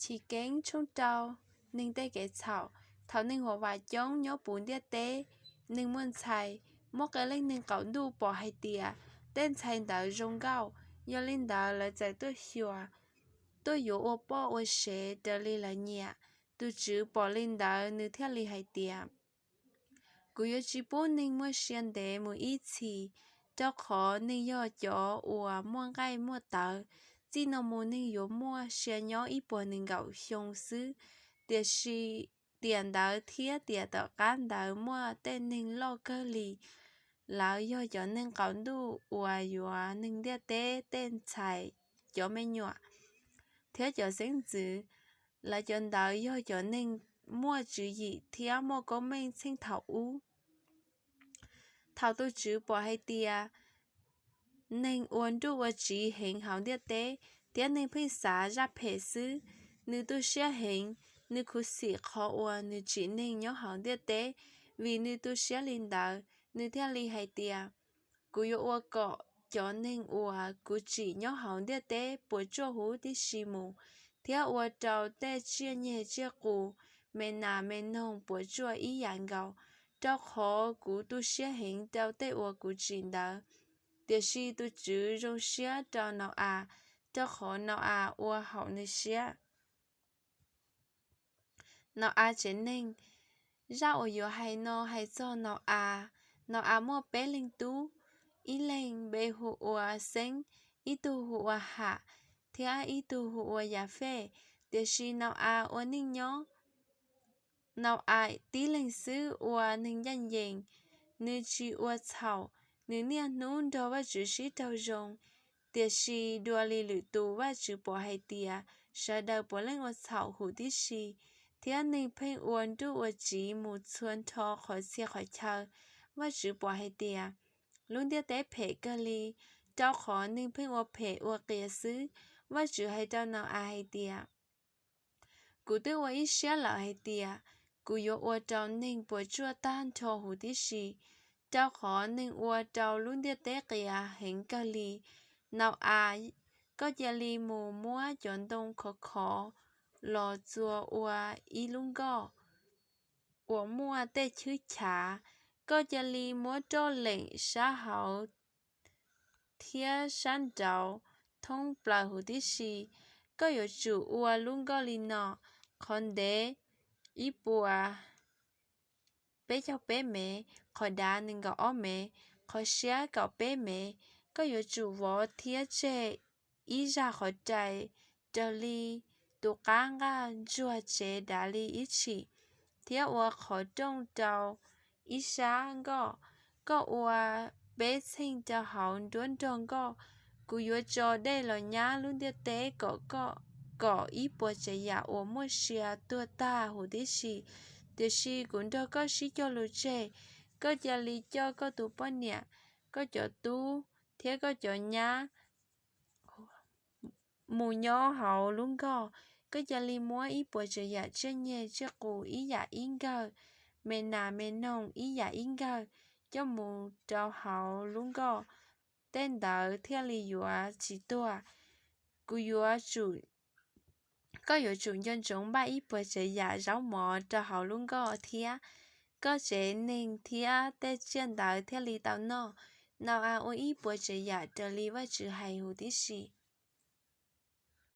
Chiv Keeb tshooj rau. Neeg tej kev txhaum. Thaum neeg huam vam coob nyob puv ntiaj teb, neeg muaj ntxhais, muaj qee leej neeg qaum ntuj pom hais tias tej ntxhais ntawd zoo nkauj, yog li ntawd lawv txawm tuaj xyuas, tuaj yuav ua poj ua sev raws li lawv nyiam. Tus Tswv pom li ntawd nws thiaj li hais tias, kuv yuav tsis pub neeg muaj sia ntev mus ib txhis, rau qhov neeg yog cov uas muaj nqaij muaj tawv. Txij no mus neeg yuav muaj sia nyob ib puas nees nkaum xyoo xwb, tiam sis tiam ntawd thiab tiam tom qab ntawd muaj tej neeg loj kawg li, lawv yog cov neeg qaum ntuj uas yuav neeg ntiaj teb tej ntxhais, cov me nyuam, thiab cov xeeb ntxwv. Lawv cov ntawd yog cov neeg muaj tswv yim thiab muaj koob meej txheej thaum ub. Thaum tus Tswv pom hais tias neeg ua nruj ua tsiv heev hauv ntiaj teb, thiab neeg pheej xav zaj phem xwb, nws tu siab heev. Nws khuv xim qhov uas nws tsim neeg nyob hauv ntiaj teb, vim nws tu siab li ntawd, nws thiaj li hais tias, kuv yuav ua kom cov neeg uas kuv tsim nyob hauv ntiaj teb puas tsuaj huv tib si mus, thiab ua rau tej tsiaj nyeg tsiaj qus, me nas me noog puas tsuaj ib yam nkaus, rau qhov kuv tu siab heev rau tej uas kuv tsim ntawd. Tiam sis tus Tswv zoo siab rau Nau-as, rau qhov Nau-as ua haum nws siab. Nau-as tsev neeg. Zaj uas yuav hais no hais txog Nau-as. Nau-as muaj peb leeg tub, ib leeg npe hu ua Xeeb, ib tug hu ua Ham, thiab ib tug hu ua Yafej. Tiam sis Nau-as ua neej nyob, Nau-as tib leeg xwb ua neeg ncaj ncees, nws tsis ua txhaum, nws niaj hnub nrog Vajtswv sib raug zoo. Tiam sis dua li lwm tus Vajtswv pom hais tias sawv daws puav leej ua txhaum huv tib si, thiab neeg pheej ua nruj ua tsiv mus txhua nrho qhov txhia qhov chaw. Vajtswv pom hais tias lub ntiaj teb phem kawg li, rau qhov neeg pheej ua phem ua qias xwb. Vajtswv hais rau Nau-as hais tias, kuv twb ua ib siab lawm hais tias kuv yuav ua rau neeg puas tsuaj tag nrho huv tib si, rau qhov neeg ua rau lub ntiaj teb qias heev kawg li. Nau-as, koj cia li mus muab cov ntoo khov khov los txua ua ib lub nkoj uas muaj tej chwb chav. Koj cia li muab roj leem sab hauv thiab sab nraud thoob plaws huv tib si. Koj yuav tsum ua lub nkoj li no: qhov ntev ib puas peb caug peb mev, qhov dav nees nkaum ob mev, qhov siab kaum peb mev. Koj yuav tsum vov thiab tseg ib zaj qhov rais raws li tus qab nqaj ntsuag tsev dav li ib tshim, thiab ua qhov rooj rau ib sab nkoj. Koj ua peb txheej rau hauv nruab nrog nkoj. Kuv yuav tso dej los nyab lub ntiaj teb kom ib puas tsav yam uas muaj sia tuag tag huv tib si. Tiam sis kuv nrog koj sib cog lus tseg. Koj cia li coj koj tus poj niam, koj cov tub thiab koj cov nyab mus nyob hauv lub nkoj. Koj cia li muab ib puas tsav yam tsiaj nyeg tsiaj qus ib yam ib nkawg, me nas me noog ib yam ib nkawg, coj mus rau hauv lub nkoj, tej ntawd thiaj li yuav tsis tuag. Kuv yuav, koj yuav tsum nco ntsoov npaj ib puas tsav yam zaub mov rau hauv lub nkoj thiab. Koj tsev neeg thiab tej tsiaj ntawd thiaj li tau noj. Nau-as ua ib puas tsav yam raws li Vajtswv hais huv tib si.